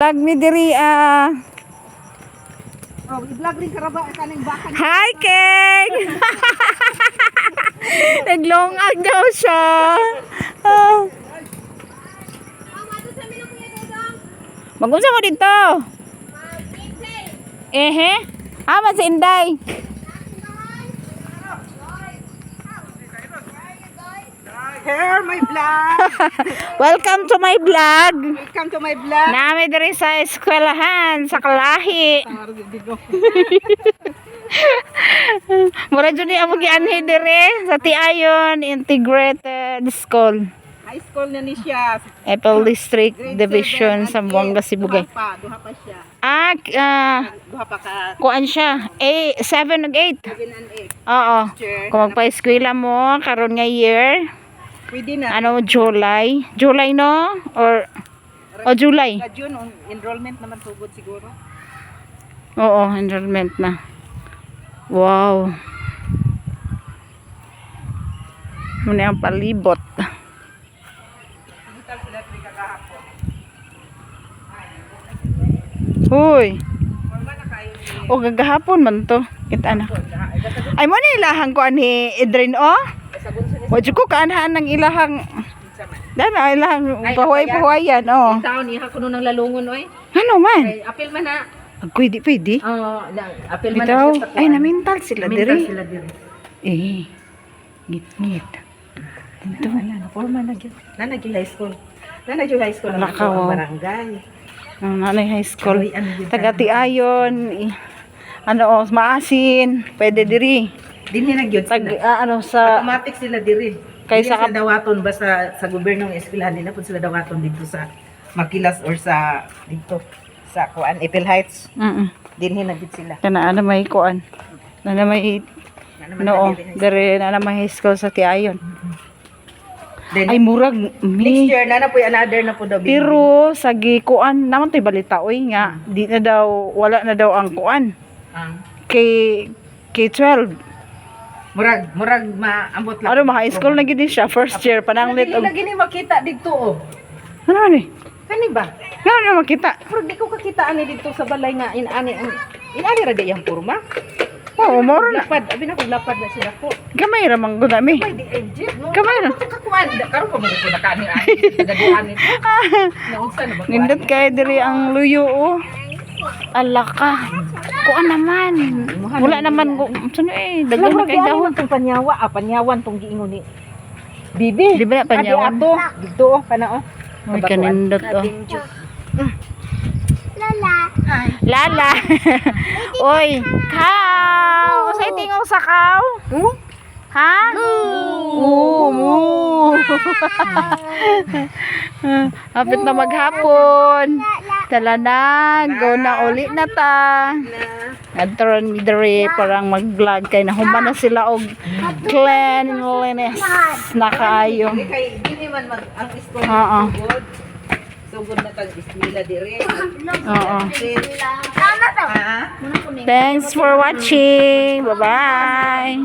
Vlog mi diri ah. Oh, i-vlog rin karaba kaning baka. Hi, King! Naglongag daw siya. Ah. Magunsa mo dito? Ehe? Ah, man si Inday. Here, my vlog. Welcome to my vlog. Welcome to my vlog. Nami diri sa eskwelahan sa Kalahi. Mura jud ni amo gianhi diri sa Tiayon Integrated School. High school na ni siya. Apple District Grade Division, 7 and Zamboanga, 8. Sibugay. Duha pa siya. Ah, ah, Duha pa ka kuan siya. 8, 7 ug 8. 7 and 8. Oo. Sure. Kung magpa-eskwela mo karon nga year, Pwede na. ano, July? July, no? Or o July. Sa June, on enrollment naman sugod siguro. Oo, enrollment na. Wow. Muna ang palibot. Hoy. O gagahapon man to. Kita na. Ay mo ni ilahang ko ani Edrin oh. Wa jud ko kaanhaan ng ilahang Dana ilahang pahuway-pahuwayan oh. Taon niya kuno ng lalungon oy. Ano man? Kay apil man na. Agoy di pwede. Oh, na, apil man na Bitaw. siya sa Ay, namintal sila Mental diri. sila diri. Eh, ngit-ngit. Dito. Wala na forma na gyud. Na gyud high school. Na gyud high school Wala ang ka, ato ang wow. barangay. Ang nanay high school. Ay, ano yun? Taga Tiayon. Ano, oh, maasin. Pwede diri. Dinhi na gyud Tag, sila. ah, ano, sa Automatic sila diri. Kaysa Kaysa sila dawaton ba sa gobyernong eskwelahan nila pud sila dawaton dito sa Makilas or sa dito sa kuan Epil Heights. Dinhi na gyud sila. Kana, ano may kuan. Ano may, Na naman no, na diri. diri na na may high school sa Tiayon. Then Ay, murag, next mi. year na na po another na po daw. building. Pero, sa gikuan, naman to'y balita, oy, nga, di na daw, wala na daw ang kuan. Ang K, K-12. murag maambot lang. Ano, ma-high school na gid siya. First year, pananglit. Dili lagi ni makita dito oh. Ano man eh? Kani ba? Ano na makita? Pero di ko kakita ani dito sa balay nga inani ang inani ra di ang porma. Oo, moro na. Lapad, abi na kog lapad na sila ko. Gamay ra man gud ami. May di eh, no. Gamay ra. Karon kakuan, karon pa mo ko nakaani ani. Tagaduan ni. Naunsa na ba kuan? Nindot kay diri ang luyo oh. Ala ka. Kuan naman. Wala naman ko. Sano eh, daghan na kay dahon. Tong panyawa, ah, panyawan tong giingon ni Bibi. Di ba na panyawan? Adi ato, dito oh, kana oh. Ay, kanindot oh. Lala. Oy, cow. Usay tingog sa cow? Ha? Oo, moo. Hapit na maghapon. Tala na, go na uli na ta. Adtoon mi diri parang mag-vlog kay nahuman na sila og cleanliness na kaayo. Di kay dili man mag ang school Oo. sugod. Sugod na tag eskwela dire. Oo. Ah. Thanks for watching. Bye-bye.